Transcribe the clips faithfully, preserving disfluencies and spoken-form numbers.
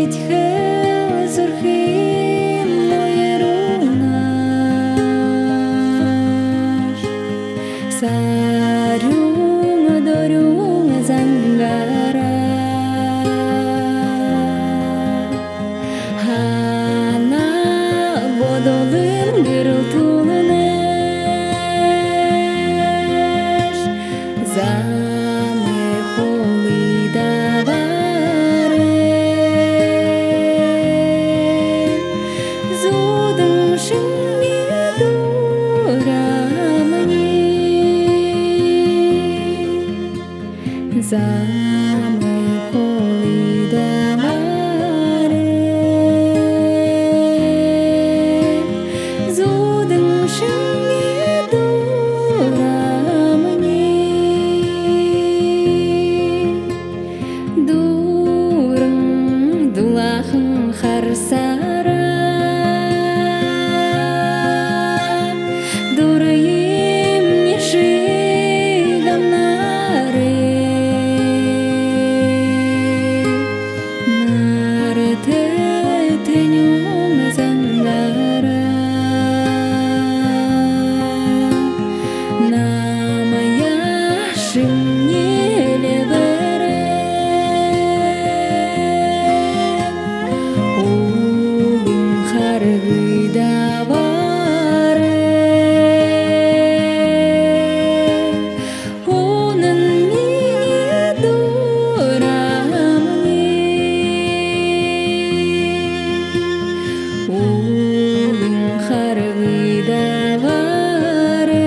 Хэл зүрхым уярынь сарюун дорюун зангаараа, һанаа бодолым гэрэлтүүлнэш, замай холыда баран, зүүдэн шэнги дурамни. Замай холыда баран, зүүдэн шэнги дурамни. Дүүрэн дулаахан хара сараа, дурыемни ши гамнарай, нартай тэнюун зангаараа, намайе шэмни эльбээрэй, уулын харгыда баран, үнэн минии дурамни. Уулын харгыда баран,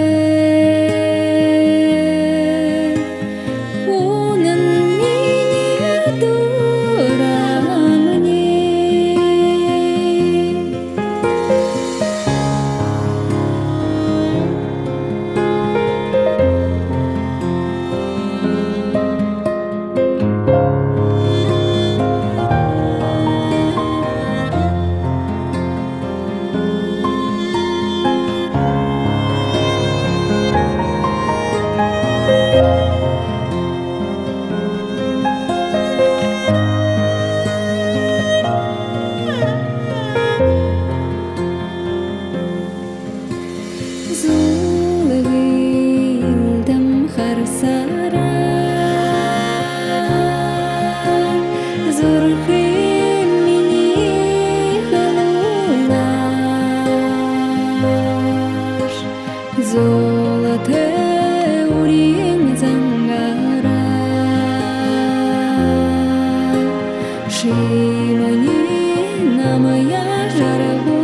үнэн минии дурамни. Зулгылдам хара сараа, зүрхым минии хэлүүлнэш, золтой үринэй зангаараа, шимни намайе жаргал